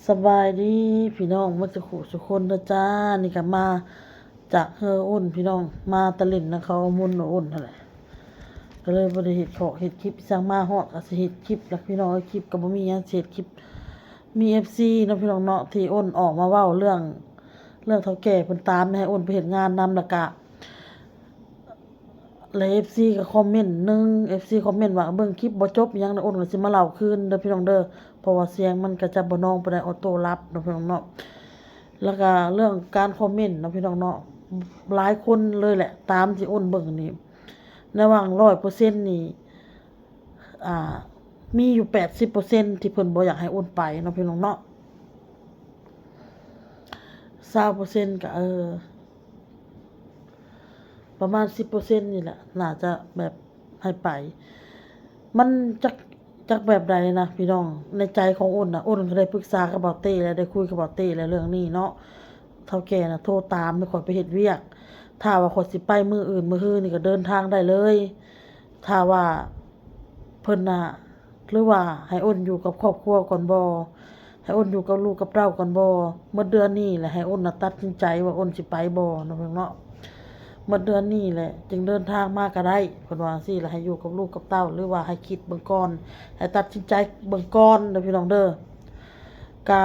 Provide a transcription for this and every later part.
ສະບາຍດີພີ່ນ້ອງໝົດສູ່ຜູ້ສູ່ຄົນເດີຈ້າ. ນີ້ກໍມາຈາກເຮືອນອ້ນພີ່ນ້ອງ ມາຕະຫຼິ້ນນຳເຂົາມົນອ້ນຫັ້ນແຫຼະ ກໍເລີຍບໍ່ໄດ້ເຮັດເພາະເຮັດຄລິບ. ສັ່ງມາຮອດກໍຊິເຮັດຄລິບລະພີ່ນ້ອງເອີຍ. ຄລິບກໍບໍ່ມີຫຍັງຊິເຮັດ ຄລິບມີເອັຟຊີເນາະພີ່ນ້ອງເນາະ ທີ່ອ້ນອອກມາເວົ້າເລື່ອງ ເລື່ອງເຖົ້າແກ່ເພິ່ນຕາມໃຫ້ອ້ນໄປເຮັດງານນຳ ແລ້ວກະ ແລະ ເອັຟຊີກໍຄອມເມັນໜຶ່ງ ເອັຟຊີຄອມເມັນວ່າເບິ່ງຄລິບບໍ່ຈົບຫຍັງນະ ອ້ນກໍຊິມາເລົ່າຄືນເດີພີ່ນ້ອງເດີ ເພາະວ່າສຽງມັນກໍຈະບໍ່ນອງປານໃດ ອໍໂຕ້ລັບເນາະພີ່ນ້ອງເນາະ. ແລ້ວກໍເລື່ອງການຄອມເມັນເນາະພີ່ນ້ອງເນາະ ຫຼາຍຄົນເລີຍແຫຼະ ຕາມທີ່ອ້ນເບິ່ງນີ້ ໃນຫວ່າງຮ້ອຍເປີເຊັນນີ້ ອ່າ ມີຢູ່ແປດສິບເປີເຊັນທີ່ເພິ່ນບໍ່ຢາກໃຫ້ອ້ນໄປເນາະພີ່ນ້ອງເນາະ ຊາວເປີເຊັນກໍ ເອີ ປະມານສິບເປີເຊັນນີ້ແຫຼະ ໜ້າຈະແບບໃຫ້ໄປ. ມັນຈັກ ຈັກແບບໃດນະພີ່ນ້ອງ ໃນໃຈຂອງອ້ນນະ ອ້ນກໍໄດ້ປຶກສາກັບບ່າວເຕ້ແລ້ວ ໄດ້ຄຸຍກັບບ່າວເຕ້ແລ້ວເລື່ອງນີ້ເນາະ. ເຖົ້າແກ່ນະໂທຕາມໃຫ້ຂ້ອຍໄປເຮັດວຽກ ຖ້າວ່າຂ້ອຍຊິໄປມື້ອື່ນມື້ຮືນີ້ກໍເດີນທາງໄດ້ເລີຍ ຖ້າວ່າເພິ່ນນະ ຫຼືວ່າໃຫ້ອ້ນຢູ່ກັບຄອບຄົວກ່ອນບໍ່ ໃຫ້ອ້ນຢູ່ກັບລູກກັບເຕົ້າກ່ອນບໍ່ ໝົດເດືອນນີ້ແຫຼະ ໃຫ້ອ້ນນະຕັດສິນໃຈວ່າອ້ນຊິໄປບໍ່ເນາະພີ່ນ້ອງເນາະ. ໝົດເດືອນນີ້ແຫຼະຈຶ່ງເດີນທາງມາກໍໄດ້ ເພິ່ນວ່າຈັ່ງຊີ້ ແລ້ວໃຫ້ຢູ່ກັບລູກກັບເຕົ້າ ຫຼືວ່າໃຫ້ຄິດເບິ່ງກ່ອນ ໃຫ້ຕັດສິນໃຈເບິ່ງກ່ອນເດີພີ່ນ້ອງເດີ. ກະ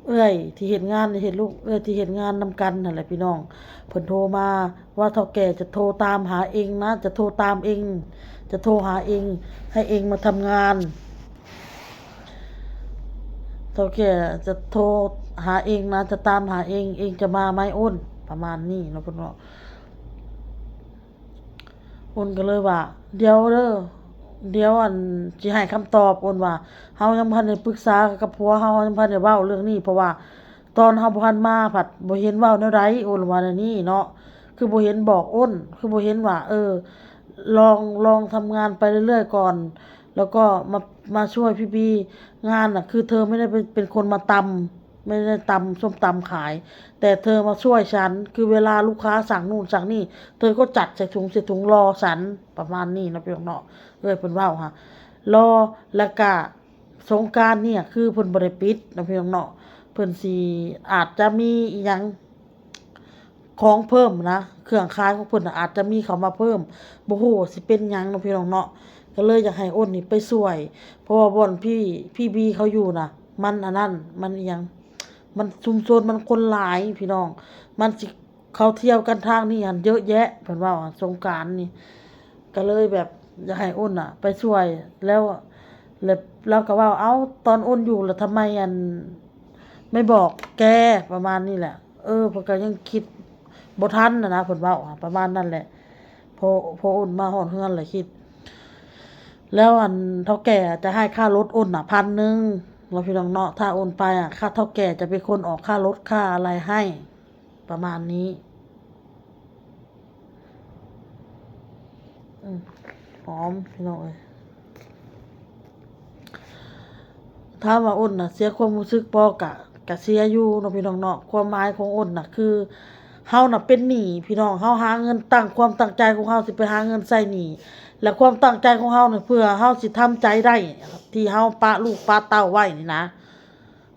ເອື້ອຍທີ່ເຮັດງານ ເຮັດລູກ ເອື້ອຍທີ່ເຮັດງານນຳກັນຫັ້ນແຫຼະພີ່ນ້ອງ ເພິ່ນໂທມາວ່າ ເຖົ້າແກ່ຈະໂທຕາມຫາເອງນະ ຈະໂທຕາມເອງ ຈະໂທຫາເອງ ໃຫ້ເອງມາທຳງານ ເຖົ້າແກ່ຈະໂທຫາເອງນະ ຈະຕາມຫາເອງ ເອງຈະມາໄໝອ້ນ ປະມານນີ້ເນາະ ເພິ່ນເວົ້າ. ອ້ນກໍເລີຍວ່າ ດຽວເດີ ດຽວ ອັນ ຊິໃຫ້ຄຳຕອບ. ອ້ນວ່າ ເຮົາຍັງບໍ່ທັນໄດ້ປຶກສາກັບຜົວເຮົາ ເຮົາຍັງບໍ່ທັນໄດ້ເວົ້າເລື່ອງນີ້ ເພາະວ່າຕອນເຮົາບໍ່ທັນມາພັດບໍ່ເຫັນເວົ້າແນວໃດ ອ້ນວ່າແນວນີ້ເນາະ ຄືບໍ່ເຫັນບອກອ້ນ ຄືບໍ່ເຫັນວ່າ ເອີ ລອງ ລອງທຳງານໄປເລື້ອຍໆກ່ອນ ແລ້ວກໍມາ ມາຊ່ວຍພີ່ໆງານນະ ຄືເທີໄມ່ໄດ້ເປັນ ເປັນຄົນມາຕຳ ໄມ່ໄດ້ຕຳ ສົ້ມຕຳຂາຍ ແຕ່ເທີມາຊ່ວຍສັນ ຄືເວລາລູກຄ້າສັ່ງນູ້ນສັ່ງນີ້ ເທີກໍຈັດໃສ່ຖົງໃສ່ຖົງລໍສັນ ປະມານນີ້ເນາະ ພີ່ນ້ອງເນາະ. ເອື້ອຍເພິ່ນເວົ້າຫາລໍ ແລ້ວກະສົງການນີ້ຄືເພິ່ນບໍ່ໄດ້ປິດເນາະ ພີ່ນ້ອງເນາະ ເພິ່ນຊິອາດຈະມີອີ່ຫຍັງ ຂອງເພີ່ມນະ ເຄື່ອງຂາຍຂອງເພິ່ນນະ ອາດຈະມີເຂົ້າມາເພີ່ມ ບໍ່ຮູ້ວ່າຊິເປັນຫຍັງເນາະ ພີ່ນ້ອງເນາະ. ກໍເລີຍຢາກໃຫ້ອ້ນນີ້ໄປຊ່ວຍ ເພາະວ່າບ່ອນທີ່ພີ່ບີເຂົາຢູ່ນະ ມັນອັນນັ້ນ ມັນອີ່ຫຍັງ ມັນຊຸມຊົນ ມັນຄົນຫຼາຍພີ່ນ້ອງ ມັນຊິ ເຂົາທ່ຽວກັນທາງນີ້ຫັ້ນເຍອະແຍະ ເພິ່ນເວົ້າ ສົງການນີ້ ກໍເລີຍແບບຢາກໃຫ້ອ້ນນະໄປຊ່ວຍ ແລ້ວ ແລ້ວລາວກໍເວົ້າ ເອົ້າ ຕອນອ້ນຢູ່ລະທຳໄມ ອັນ ໄມ່ບອກແກ ປະມານນີ້ແຫຼະ. ເອີ ເພິ່ນກໍຍັງຄິດບໍ່ທັນນະນະ ເພິ່ນເວົ້າປະມານນັ້ນແຫຼະ. ພໍ ພໍອ້ນມາຮອດເຮືອນລະຄິດ ແລ້ວ ອັນ ເຖົ້າແກ່ຈະໃຫ້ຄ່າລົດອ້ນນະພັນໜຶ່ງເນາະ ພີ່ນ້ອງເນາະ. ຖ້າອ້ນໄປອະ ຄ່າ ເຖົ້າແກ່ຈະເປັນຄົນອອກຄ່າລົດຄ່າອະໄລໃຫ້ ປະມານນີ້ ອືມ ຫອມ ພີ່ນ້ອງເອີຍ. ຖາມວ່າອ້ນນະເສຍຄວາມຮູ້ສຶກບໍ່ ກະ ກະເສຍຢູ່ເນາະ ພີ່ນ້ອງເນາະ. ຄວາມໝາຍຂອງອ້ນນະຄື ເຮົານະເປັນໜີ້ ພີ່ນ້ອງ ເຮົາຫາເງິນ ຕັ້ງຄວາມຕັ້ງໃຈຂອງເຮົາຊິໄປຫາເງິນໃຊ້ໜີ້ ແລະ ຄວາມຕັ້ງໃຈຂອງເຮົານະ ເພື່ອເຮົາຊິທຳໃຈໄດ້ ທີ່ເຮົາປະລູກປະເຕົ້າໄວ້ນີ້ນະ.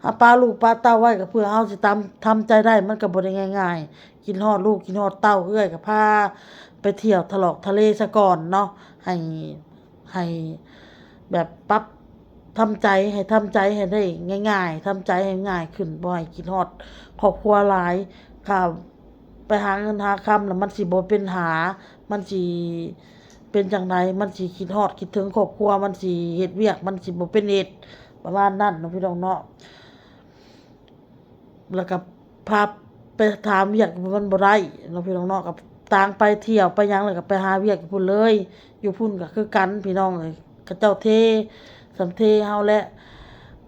ເຮົາປະລູກປະເຕົ້າໄວ້ກໍເພື່ອເຮົາຊິຕາມ ທຳໃຈໄດ້ ມັນກໍບໍ່ໄດ້ງ່າຍໆ. ກິນຮອດລູກກິນຮອດເຕົ້າ ເອື້ອຍກໍພາໄປທ່ຽວທະຫຼອກທະເລຊະກ່ອນເນາະ ໃຫ້ ໃຫ້ແບບປັບທຳໃຈ ໃຫ້ທຳໃຈໃຫ້ໄດ້ງ່າຍໆ ທຳໃຈໃຫ້ງ່າຍຂຶ້ນ ບໍ່ໃຫ້ຄິດຮອດຄອບຄົວຫຼາຍ. ຖ້າໄປຫາເງິນຫາຄຳລະມັນຊິບໍ່ເປັນຫາ ມັນຊິເປັນຈັ່ງໃດ ມັນຊິຄິດຮອດຄິດເຖິງຄອບຄົວ ມັນຊິເຮັດວຽກມັນຊິບໍ່ເປັນເຮັດ ປະມານນັ້ນເນາະ ພີ່ນ້ອງເນາະ. ແລ້ວກໍພາໄປຖາມວຽກມັນບໍ່ໄດ້ເນາະ ພີ່ນ້ອງເນາະ. ກໍຕ່າງໄປທ່ຽວໄປຫຍັງ ແລ້ວກໍໄປຫາວຽກຢູ່ພຸ້ນເລີຍ ຢູ່ພຸ້ນກໍຄືກັນ ພີ່ນ້ອງເອີຍ. ເຂົາເຈົ້າເທ ສ່ຳເທເຮົາແຫຼະ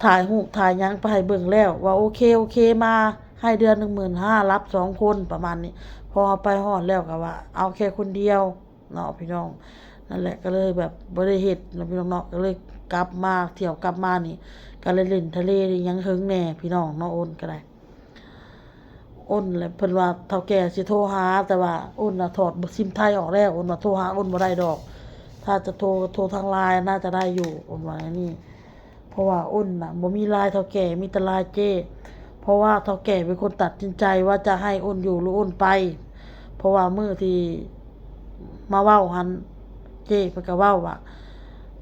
ຖ່າຍຮູບຖ່າຍຫຍັງໄປໃຫ້ເບິ່ງແລ້ວວ່າ ໂອເຄ ໂອເຄ ມາໃຫ້ເດືອນໜຶ່ງໝື່ນຫ້າ ຮັບສອງຄົນ ປະມານນີ້. ພໍເຮົາໄປຮອດແລ້ວກໍວ່າ ເອົາແຄ່ຄົນດຽວເນາະ ພີ່ນ້ອງ. ນັ້ນແຫຼະ ກໍເລີຍແບບບໍ່ໄດ້ເຮັດເນາະ ພີ່ນ້ອງເນາະ. ກໍເລີຍກັບມາ ທ່ຽວກັບມານີ້ ກໍເລີຍຫຼິ້ນທະເລ ເລີຍຫຍັງເຖິງແດ່ ພີ່ນ້ອງເນາະ. ໂອນກໍໄດ້ ໂອນແຫຼະ ເພິ່ນວ່າເຖົ້າແກ່ຊິໂທຫາ ແຕ່ວ່າໂອນນະຖອດຊິມໄທອອກແລ້ວ ໂອນວ່າໂທຫາໂອນບໍ່ໄດ້ດອກ ຖ້າຈະໂທ ໂທທາງລາຍນະຈະໄດ້ຢູ່ ໂອນວ່າແນວນີ້. ເພາະວ່າອ້ນນະບໍ່ມີລາຍເຖົ້າແກ່ ມີແຕ່ລາຍເຈ້ ເພາະວ່າເຖົ້າແກ່ເປັນຄົນຕັດສິນໃຈວ່າຈະໃຫ້ອ້ນຢູ່ ຫຼື ອ້ນໄປ. ເພາະວ່າມື້ທີ່ມາເວົ້າຫັ້ນ ເຈ້ເພິ່ນກໍເວົ້າວ່າ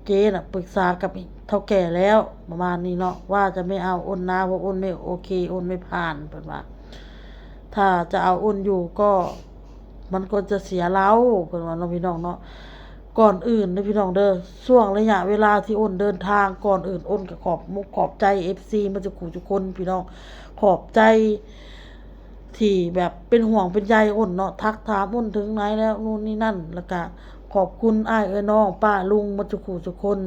ເຈ້ນະປຶກສາກັບເຖົ້າແກ່ແລ້ວ ປະມານນີ້ເນາະ ວ່າຈະໄມ່ເອົາອ້ນນາ ເພາະອ້ນໄມ່ໂອເຄ ອ້ນໄມ່ຜ່ານ ເພິ່ນວ່າ ຖ້າຈະເອົາອ້ນຢູ່ກໍ ມັນກໍຈະເສຍລາວ ເພິ່ນວ່າເນາະ ພີ່ນ້ອງເນາະ. ກ່ອນອື່ນເດີພີ່ນ້ອງເດີ ຊ່ວງໄລຍະເວລາທີ່ອ້ນເດີນທາງ ກ່ອນອື່ນອ້ນກໍຂອບມຸກຂອບໃຈເອັຟຊີໝົດທຸກຜູ້ທຸກຄົນ ພີ່ນ້ອງ ຂອບໃຈທີ່ແບບເປັນຫ່ວງເປັນໃຍອ້ນເນາະ ທັກຖາມອ້ນເຖິງໃດແລ້ວ ໂນ່ນນີ້ນັ້ນ ແລ້ວກະຂອບຄຸນອ້າຍເອື້ອຍນ້ອງ ປ້າລຸງໝົດທຸກຜູ້ທຸກຄົນ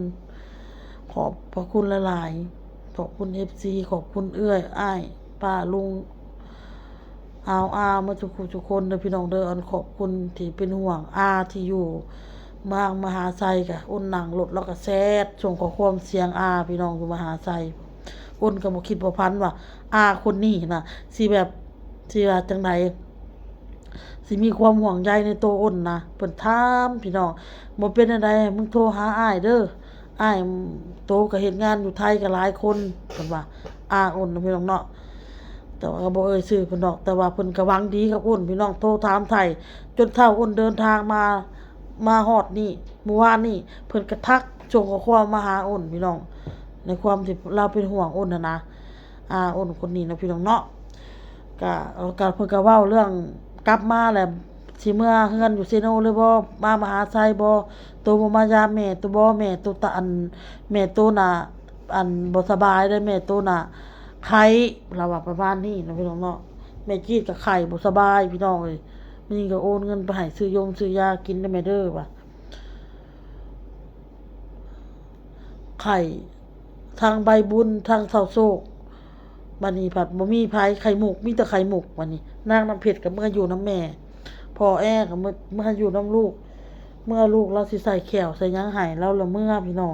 ຂອບພະຄຸນຫຼາຍໆ ຂອບຄຸນເອັຟຊີ ຂອບຄຸນເອື້ອຍ ອ້າຍ ປ້າລຸງ ອາວອາໝົດທຸກຜູ້ທຸກຄົນເດີພີ່ນ້ອງເດີ. ອັນຂອບຄຸນທີ່ເປັນຫ່ວງ ອາທີ່ຢູ່ເມືອງມະຫາໄຊ ກະອ້ນນັ່ງລົດ ລາວກະແຊັດສົ່ງຂໍ້ຄວາມສຽງ ອາ ພີ່ນ້ອງ ຢູ່ມະຫາໄຊ. ອ້ນກະບໍ່ຄິດບໍ່ຝັນວ່າ ອາຄົນນີ້ນະ ຊິແບບ ຊິວ່າຈັ່ງໃດ ຊິມີຄວາມຫ່ວງໃຍໃນໂຕອ້ນນະ. ເພິ່ນຖາມພີ່ນ້ອງ ບໍ່ເປັນແນວໃດ ໃຫ້ມຶງໂທຫາອ້າຍເດີ ອ້າຍໂຕກໍເຮັດງານຢູ່ໄທກໍຫຼາຍຄົນ ເພິ່ນວ່າ ອ້າງອ້ນນະພີ່ນ້ອງເນາະ. ແຕ່ວ່າກໍບໍ່ເອີ່ຍຊື່ເພິ່ນດອກ ແຕ່ວ່າເພິ່ນກໍຫວັງດີກັບອ້ນພີ່ນ້ອງ ໂທຖາມໄຖ່ ຈົນເຖົ້າອ້ນເດີນທາງມາ ມາຮອດນີ້ ມື້ວານນີ້ ເພິ່ນກໍທັກສົ່ງຂໍ້ຄວາມມາຫາອ້ນພີ່ນ້ອງ ໃນຄວາມທີ່ລາວເປັນຫ່ວງອ້ນຫັ້ນນະ. ອາ ອ້ນຄົນນີ້ເນາະ ພີ່ນ້ອງເນາະ ກະ ກະ ເພິ່ນກະເວົ້າເລື່ອງກັບມາແຫຼະ ຊິເມືອເຮືອນຢູ່ເຊໂນຫຼືບໍ່ ມາມະຫາໄຊບໍ່ ໂຕບໍ່ມາຢາມແມ່ໂຕບໍ່ ແມ່ໂຕຕະ ອັນ ແມ່ໂຕນະ ອັນ ບໍ່ສະບາຍເດ້ ແມ່ໂຕນະໄຂ້ ລາວວ່າປະມານນີ້ເນາະ ພີ່ນ້ອງເນາະ. ແມ່ຈີດກະໄຂ້ບໍ່ສະບາຍ ພີ່ນ້ອງເອີຍ ແມ່ຍິງກະໂອນເງິນໄປໃຫ້ຊື້ຢົງຊື້ຢາກິນເດີແມ່ເດີວ່າ ໄຂ້ ທັງໃບບຸນ ທັງເສົ້າໂສກ ບາດນີ້ພັດບໍ່ມີໃຜ ໄຂ່ມຸກ ມີແຕ່ໄຂ່ມຸກ. ບາດນີ້ນາງນ້ຳເພັດກໍເມືອຢູ່ນຳແມ່ ພໍ່ແອກໍເມືອ ເມືອຢູ່ນຳລູກ ເມືອ ລູກລາວຊິໃສ່ແຂ້ວໃສ່ຫຍັງໃຫ້ລາວລະເມືອ ພີ່ນ້ອງ.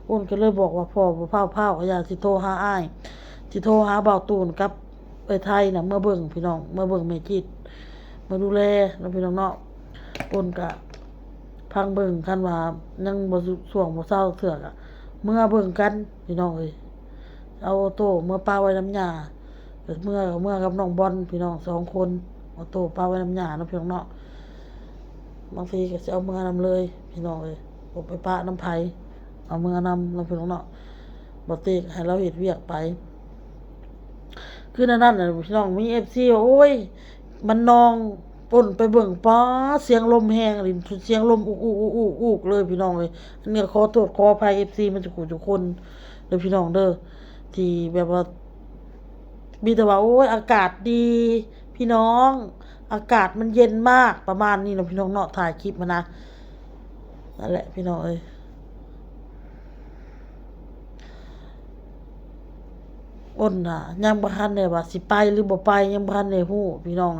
ອ້ນກໍເລີຍບອກວ່າ ພໍ່ບໍ່ພ້າວ ພ້າວກໍຢ່າ ຊິໂທຫາອ້າຍ ຊິໂທຫາບ່າວຕູນກັບເອື້ອຍໄທນະ ເມືອເບິ່ງ ພີ່ນ້ອງ ເມືອເບິ່ງແມ່ຈິດ ເມືອດູແລເນາະ ພີ່ນ້ອງເນາະ. ອ້ນກະ ຟັງເບິ່ງ ຄັນວ່າຍັງບໍ່ສ- ສ່ວງບໍ່ເຊົາເທື່ອກະເມືອເບິ່ງກັນ ພີ່ນ້ອງເອີຍ. ເອົາໂອໂຕ້ເມືອປະໄວ້ນຳຍ່າ ເມືອ ເມືອກັບນ້ອງບອນ ພີ່ນ້ອງ ສອງຄົນ ເອົາໂອໂຕ້ປະໄວ້ນຳຍ່າເນາະ ພີ່ນ້ອງເນາະ. ບາງທີກໍຊິເອົາເມືອນຳເລີຍ ພີ່ນ້ອງເອີຍ ບໍ່ໄປປະນຳໃຜ ເອົາເມືອນຳເນາະ ພີ່ນ້ອງເນາະ. ບໍ່ຕິກໃຫ້ລາວເຮັດວຽກໄປ ຄືແນວນັ້ນແຫຼະ ພີ່ນ້ອງ. ມີເອັຟຊີວ່າ ໂອ້ຍ ມັນນອງ ອ້ນໄປເບິ່ງ ປາດ ສຽງລົມແຮງອີ່ຫຼີ ສຽງລົມອຸກໆໆໆເລີຍ ພີ່ນ້ອງເອີຍ. ອັນນີ້ກໍຂໍໂທດຂໍອະໄພເອັຟຊີໝົດທຸກຜູ້ທຸກຄົນເດີ ພີ່ນ້ອງເດີ ທີ່ແບບວ່າ ມີແຕ່ວ່າ ໂອ້ຍ ອາກາດດີ ພີ່ນ້ອງ ອາກາດມັນເຢັນມາກ ປະມານນີ້ເນາະ ພີ່ນ້ອງເນາະ. ຖ່າຍຄລິບມານະ ນັ້ນແຫຼະ ພີ່ນ້ອງເອີຍ. ອ້ນນະ ຍັງບໍ່ທັນໄດ້ວ່າຊິໄປຫຼືບໍ່ໄປ ຍັງບໍ່ທັນໄດ້ຮູ້ ພີ່ນ້ອງ.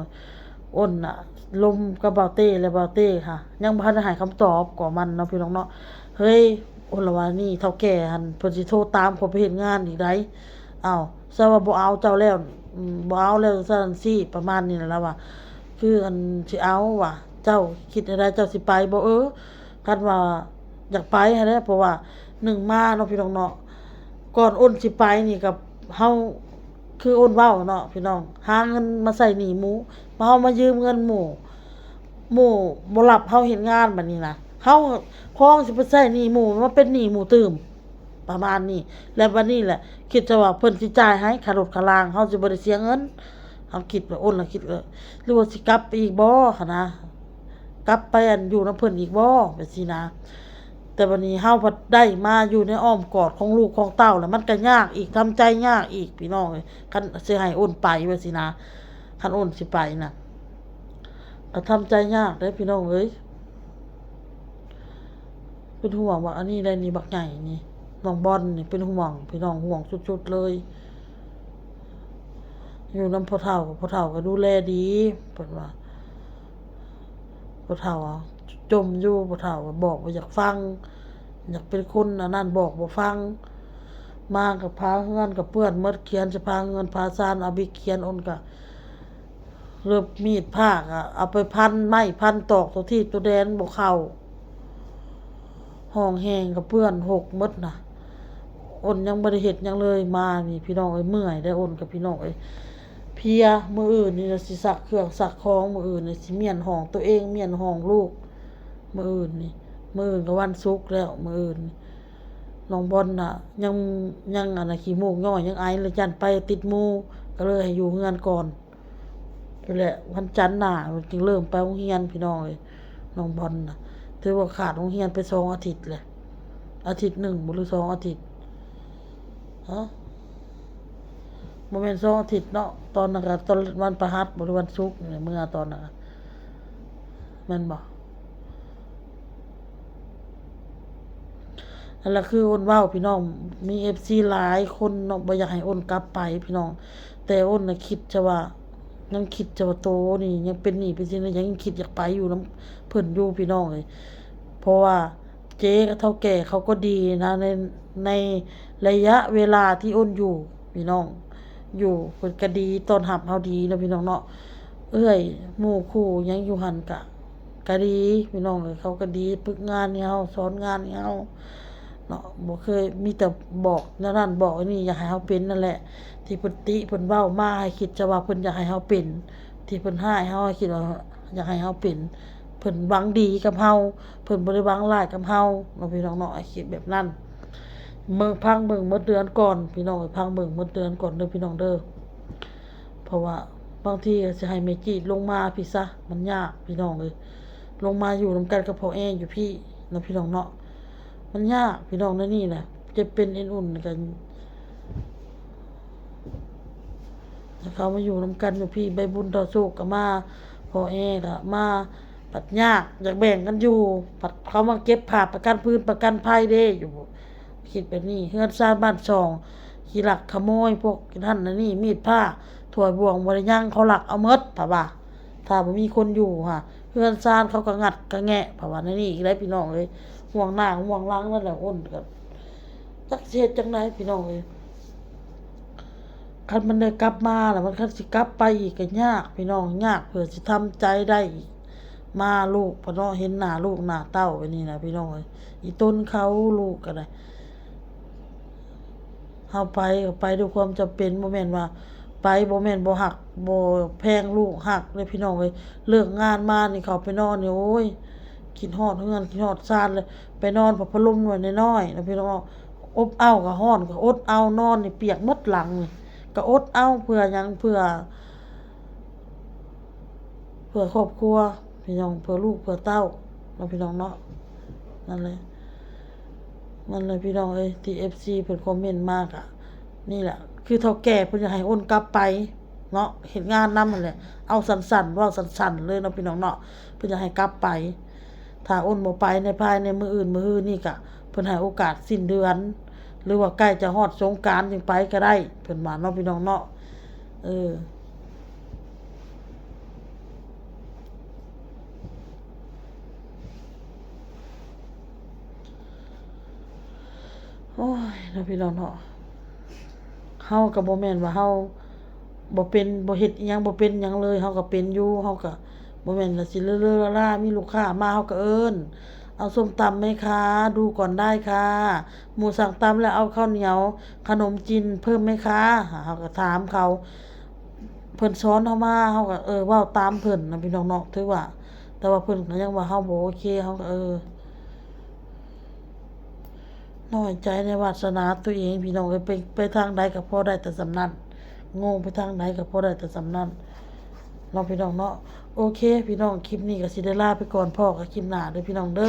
ອ້ນນະ ລົມກັບບ່າວເຕ້ ແລະ ບ່າວເຕ້ຫາ ຍັງບໍ່ທັນໄດ້ໃຫ້ຄຳຕອບກັບມັນເນາະ ພີ່ນ້ອງເນາະ. ເຮີ້ຍ ອ້ນລະວ່ານີ້ ເຖົ້າແກ່ຫັ້ນ ເພິ່ນຊິໂທຕາມຂ້ອຍໄປເຮັດງານອີກໃດ໋. ອ້າວ ຊະວ່າບໍ່ເອົາເຈົ້າແລ້ວ ອືມ ບໍ່ເອົາແລ້ວ ຊັ້ນຊີ້ ປະມານນີ້ແຫຼະ ລາວວ່າ ຄື ອັນ ຊິເອົາວ່າ ເຈົ້າຄິດແນວໃດ ເຈົ້າຊິໄປບໍ່? ເອີ ຄັນວ່າ ຢາກໄປຫັ້ນແຫຼະ ເພາະວ່າໜຶ່ງມາເນາະ ພີ່ນ້ອງເນາະ ກ່ອນອ້ນຊິໄປນີ້ກໍ ເຮົາ ຄືອ້ນເວົ້າເນາະ ພີ່ນ້ອງ ຫາເງິນມາໃຊ້ໜີ້ໝູ່ ມາ ເຮົາມາຢືມເງິນໝູ່ ໝູ່ບໍ່ຮັບເຮົາເຮັດງານ ບາດນີ້ນະ ເຮົາຄອງຊິໄປໃຊ້ໜີ້ໝູ່ ມາເປັນໜີ້ໝູ່ຕື່ມ ປະມານນີ້. ແລະ ບາດນີ້ແຫຼະ ຄິດຊະວ່າເພິ່ນຊິຈ່າຍໃຫ້ຄ່າລົດຄ່າລາງ ເຮົາຊິບໍ່ໄດ້ເສຍເງິນ. ເຮົາຄິດວ່າ ອ້ນລະຄິດວ່າ ຫຼືວ່າຊິກັບໄປອີກບໍ່ຫັ້ນນະ ກັບໄປ ອັນ ຢູ່ນຳເພິ່ນອີກບໍ່ ແບບຊີ້ນະ. ແຕ່ບາດນີ້ເຮົາພັດໄດ້ມາຢູ່ໃນອ້ອມກອດຂອງລູກຂອງເຕົ້າ ແລ້ວມັນກໍຍາກອີກ ທຳໃຈຍາກອີກ ພີ່ນ້ອງເອີຍ. ຄັນຊິໃຫ້ອ້ນໄປ ແບບຊີ້ນະ ຄັນອ້ນຊິໄປນະ ກໍທຳໃຈຍາກເດ້ ພີ່ນ້ອງເອີຍ. ເປັນຫ່ວງບັກອັນນີ້ໄດ໋ນີ້ ບັກໃຫຍ່ນີ້ ນ້ອງບອນນີ້ເປັນຫ່ວງ ພີ່ນ້ອງ ຫ່ວງສຸດໆເລີຍ. ຢູ່ນຳພໍ່ເຖົ້າ ພໍ່ເຖົ້າກໍດູແລດີ ເພິ່ນວ່າ ພໍ່ເຖົ້າຈົມຢູ່ ພໍ່ເຖົ້າກໍບອກບໍ່ຢາກຟັງ ຢາກເປັນຄົນອັນນັ້ນ ບອກບໍ່ຟັງ. ມາກໍຜ້າເຮືອນກໍເປື້ອນໝົດ ຂຽນສະພາເຮືອນພາຊານ ອາບິກຂຽນ ອ້ນກໍ ເລີບມີດພ້າກະເອົາໄປພັນໄມ້ພັນຕອກ ຕົວທີ່ຕົວແດນບໍ່ເຂົ້າ. ຫ້ອງແຮງກະເປື້ອນຫົກໝົດນະ. ອ້ນຍັງບໍ່ໄດ້ເຮັດຫຍັງເລີຍ ມານີ້ພີ່ນ້ອງເອີຍ ເມື່ອຍໄດ໋ອ້ນກັບພີ່ນ້ອງເອີຍ ເພຍ. ມື້ອື່ນນີ້ລະຊິຊັກເຄື່ອງຊັກຂອງ ມື້ອື່ນນີ້ຊິມ້ຽນຫ້ອງໂຕເອງ ມ້ຽນຫ້ອງລູກ ມື້ອື່ນນີ້ ມື້ອື່ນກໍວັນສຸກແລ້ວ ມື້ອື່ນນີ້ ນ້ອງບອນນະ ຍັງ ຍັງອັນນະ ຂີ້ມູກຍ້ອຍ ຍັງໄອ ແລະ ຢ້ານໄປຕິດໝູ່ ກໍເລີຍໃຫ້ຢູ່ເຮືອນກ່ອນ. ພຸ້ນແຫຼະ ວັນຈັນໜ້າຈຶ່ງເລີ່ມໄປໂຮງຮຽນພີ່ນ້ອງເອີຍ ນ້ອງບອນນະ ຖືວ່າຂາດໂຮງຮຽນໄປສອງອາທິດແຫຼະ ອາທິດໜຶ່ງບໍ່ ຫຼືສອງອາທິດ ຮະ ບໍ່ແມ່ນສອງອາທິດເນາະ ຕອນນັ້ນກະຕອນວັນພະຫັດບໍ່ ຫຼືວັນສຸກນີ້ແຫຼະ ເມື່ອຕອນນັ້ນ ແມ່ນບໍ່? ນັ້ນລະຄືອ້ນເວົ້າພີ່ນ້ອງ ມີເອັຟຊີຫຼາຍຄົນເນາະ ບໍ່ຢາກໃຫ້ອ້ນກັບໄປພີ່ນ້ອງ ແຕ່ອ້ນນະຄິດຊະວ່າ ຍັງຄິດຊະວ່າໂຕນີ້ຍັງເປັນໜີ້ເປັນສິນ ຍັງຄິດຢາກໄປຢູ່ນຳເພິ່ນຢູ່ພີ່ນ້ອງເອີຍ ເພາະວ່າເຈກັບເຖົ້າແກ່ເຂົາກໍດີນະ ໃນ ໃນໄລຍະເວລາທີ່ອ້ນຢູ່ພີ່ນ້ອງ ຢູ່ເພິ່ນກໍດີ ຕ້ອນຮັບເຮົາດີເນາະພີ່ນ້ອງເນາະ ເອື້ອຍໝູ່ຄູ່ຫຍັງຢູ່ຫັ້ນກະ ກະດີພີ່ນ້ອງເອີຍ ເຂົາກະດີ ຝຶກງານໃຫ້ເຮົາ ສອນງານໃຫ້ເຮົາເນາະ ບໍ່ເຄີຍ ມີແຕ່ບອກແນວນັ້ນບອກແນວນີ້ ຢາກໃຫ້ເຮົາເປັນນັ້ນແຫຼະ ທີ່ເພິ່ນຕິເພິ່ນເວົ້າມາ ໃຫ້ຄິດຊະວ່າເພິ່ນຢາກໃຫ້ເຮົາເປັນ ທີ່ເພິ່ນຮ້າຍເຮົາ ໃຫ້ຄິດວ່າຢາກໃຫ້ເຮົາເປັນ ເພິ່ນຫວັງດີກັບເຮົາ ເພິ່ນບໍ່ໄດ້ຫວັງຮ້າຍກັບເຮົາເນາະ ພີ່ນ້ອງເນາະ ໃຫ້ຄິດແບບນັ້ນ. ເບິ່ງ ຟັງເບິ່ງໝົດເດືອນກ່ອນ ພີ່ນ້ອງເອີຍ ຟັງເບິ່ງໝົດເດືອນກ່ອນເດີ ພີ່ນ້ອງເດີ. ເພາະວ່າບາງທີກໍຊິໃຫ້ແມ່ຈີດລົງມາພີ້ຊະ ມັນຍາກພີ່ນ້ອງເອີຍ ລົງມາຢູ່ນຳກັນກັບພໍ່ແອຢູ່ພີ້ເນາະ ພີ່ນ້ອງເນາະ ມັນຍາກພີ່ນ້ອງ ແນວນີ້ນະ ເຈັບເປັນເອັນອຸ່ນກໍ ເຂົາມາຢູ່ນຳກັນຢູ່ພີ້ ໃບບຸນຕໍ່ໂຊກກໍມາ ພໍ່ແອກໍມາ ບັດຍາກຢາກແບ່ງກັນຢູ່ ບັດເຂົາມາເກັບພາບປະກັນພື້ນປະກັນໄພເດ້ ຢູ່ ຄິດແບບນີ້ ເຮືອນຊານບ້ານຊ່ອງ ຂີ້ລັກຂະໂມຍ ພວກນັ້ນອັນນີ້ ມີດພ້າ ຖ້ວຍບ່ວງບໍ່ໄດ້ຍັງ ເຂົາລັກເອົາໝົດ ເຂົາວ່າ ຖ້າບໍ່ມີຄົນຢູ່ຫະ ເຮືອນຊານເຂົາກໍງັດກະແງະ ເຂົາວ່າແນວນີ້ອີກໄດ໋ພີ່ນ້ອງເອີຍ ຫ່ວງໜ້າຫ່ວງຫຼັງນັ້ນແຫຼະ ອ້ນກໍຈັກຊິເຮັດຈັ່ງໃດພີ່ນ້ອງເອີຍ. ຄັນມັນໄດ້ກັບມາລະ ມັນຄັນຊິກັບໄປອີກກໍຍາກພີ່ນ້ອງ ຍາກເພື່ອຊິທຳໃຈໄດ້ອີກ ມາລູກພະເນາະ ເຫັນໜ້າລູກໜ້າເຕົ້າແບບນີ້ນະພີ່ນ້ອງເອີຍ ອີຕົນເຂົາ ລູກກໍໄດ້ ເຮົາໄປກໍໄປດ້ວຍຄວາມຈຳເປັນ ບໍ່ແມ່ນວ່າໄປບໍ່ແມ່ນບໍ່ຮັກ ບໍ່ແພງລູກ ຮັກເດ້ພີ່ນ້ອງເອີຍ. ເລີກງານມານີ້ເຂົ້າໄປນອນນີ້ ໂອ້ຍ ຄິດຮອດເຮືອນ ຄິດຮອດຊານເລີຍ ໄປນອນຜ້າພັດລົມໜ່ວຍນ້ອຍໆນະພີ່ນ້ອງ ອົບເອົ້າກໍຮ້ອນ ກໍອົດເອົາ ນອນນີ້ປຽກໝົດຫຼັງນີ້ ກໍອົດເອົາ ເພື່ອຫຍັງ? ເພື່ອ ເພື່ອຄອບຄົວພີ່ນ້ອງ ເພື່ອລູກເພື່ອເຕົ້າເນາະ ພີ່ນ້ອງເນາະ. ນັ້ນແຫຼະ ນັ້ນແຫຼະພີ່ນ້ອງເອີຍ ທີ່ເອັຟຊີເພິ່ນຄອມເມັນມາກະ ນີ້ແຫຼະ ຄືເຖົ້າແກ່ເພິ່ນຢາກໃຫ້ອ້ນກັບໄປເນາະ ເຮັດງານນຳຫັ້ນແຫຼະ ເອົາສັ້ນໆ ເວົ້າສັ້ນໆເລີຍເນາະ ພີ່ນ້ອງເນາະ ເພິ່ນຢາກໃຫ້ກັບໄປ. ຖ້າອ້ນບໍ່ໄປໃນພາຍໃນມື້ອື່ນມື້ຮືນີ້ກະ ເພິ່ນໃຫ້ໂອກາດສິ້ນເດືອນ ຫຼືວ່າໃກ້ຈະຮອດສົງການຈຶ່ງໄປກໍໄດ້ ເພິ່ນວ່າເນາະ ພີ່ນ້ອງເນາະ. ເອີ ໂອ້ຍ ເນາະ ພີ່ນ້ອງເນາະ ເຮົາກໍບໍ່ແມ່ນວ່າເຮົາບໍ່ເປັນ ບໍ່ເຮັດອີ່ຫຍັງ ບໍ່ເປັນຫຍັງເລີຍ ເຮົາກໍເປັນຢູ່ ເຮົາກໍບໍ່ແມ່ນວ່າຊິເລີ້ໆລາໆ ມີລູກຄ້າມາເຮົາກໍເອີ້ນ ເອົາສົ້ມຕຳໄໝຄະ ດູກ່ອນໄດ້ຄ່ະ ໝູ່ສັ່ງຕຳແລ້ວ ເອົາເຂົ້າໜຽວ ຂະໜົມຈີນເພີ່ມໄໝຄະ ເຮົາກໍຖາມເຂົາ ເພິ່ນສອນເຮົາມາ ເຮົາກໍ ເອີ ເວົ້າຕາມເພິ່ນນະ ພີ່ນ້ອງເນາະ ຖືວ່າ ແຕ່ວ່າເພິ່ນກໍຍັງວ່າເຮົາບໍ່ໂອເຄ ເຮົາກໍ ເອີ ນ້ອຍໃຈໃນວາດສະໜາຕົວເອງພີ່ນ້ອງເອີຍ ໄປ ໄປທາງໃດກໍພໍໄດ້ແຕ່ສ່ຳນັ້ນ ໂງ່ໄປທາງໃດກໍພໍໄດ້ແຕ່ສ່ຳນັ້ນເນາະ ພີ່ນ້ອງເນາະ. ໂອເຄພີ່ນ້ອງ ຄລິບນີ້ກໍຊິໄດ້ລາໄປກ່ອນ ພໍ້ກັນຄລິບໜ້າເດີພີ່ນ້ອງເດີ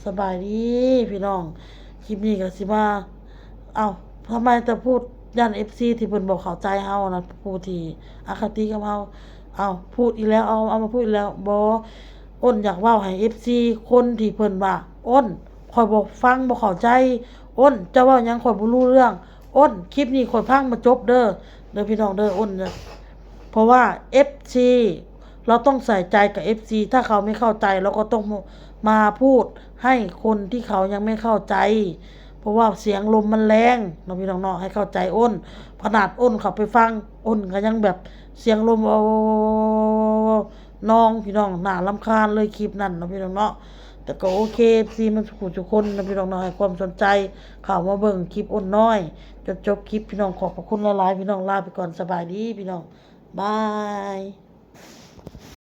ສະບາຍດີພີ່ນ້ອງ. ຄລິບນີ້ກໍຊິມາ ເອົ້າ ທຳໄມແຕ່ຜູ້ ຢ້ານເອັຟຊີທີ່ເພິ່ນບໍ່ເຂົ້າໃຈເຮົານະ ຜູ້ທີ່ອະຄະຕິກັບເຮົາ ເອົ້າ ພູດອີກແລ້ວ ເອົາ ເອົາມາພູດອີກແລ້ວ ບໍ່ ອ້ນຢາກເວົ້າໃຫ້ເອັຟຊີຄົນທີ່ເພິ່ນວ່າ ອ້ນ ຂ້ອຍບໍ່ຟັງ ບໍ່ເຂົ້າໃຈ ອ້ນ ເຈົ້າເວົ້າຫຍັງຂ້ອຍບໍ່ຮູ້ເລື່ອງ ອ້ນ ຄລິບນີ້ຂ້ອຍຟັງມາຈົບເດີ ເດີພີ່ນ້ອງເດີ ອ້ນ ເພາະວ່າເອັຟຊີ ເຮົາຕ້ອງໃສ່ໃຈກັບເອັຟຊີ ຖ້າເຂົາໄມ່ເຂົ້າໃຈ ເຮົາກໍຕ້ອງມາ ມາພູດໃຫ້ຄົນທີ່ເຂົາຍັງໄມ່ເຂົ້າໃຈ ເພາະວ່າສຽງລົມມັນແຮງເນາະ ພີ່ນ້ອງເນາະ ໃຫ້ເຂົ້າໃຈອ້ນ. ຂະໜາດອ້ນເຂົ້າໄປຟັງ ອ້ນກໍຍັງແບບສຽງລົມ ໂອ້ ນ້ອງ ພີ່ນ້ອງ ໜ້າລຳຄານເລີຍ ຄລິບນັ້ນເນາະ ພີ່ນ້ອງເນາະ. ແລ້ວກໍໂອເຄ ເອັຟຊີ ໝົດທຸກຜູ້ທຸກຄົນນະພີ່ນ້ອງເນາະ ໃຫ້ຄວາມສົນໃຈເຂົ້າມາເບິ່ງຄລິບອົນນ້ອຍຈົນຈົບຄລິບ ພີ່ນ້ອງ ຂອບພະຄຸນຫຼາຍໆ ພີ່ນ້ອງ ລາໄປກ່ອນ ສະບາຍດີພີ່ນ້ອງ ບາຍ.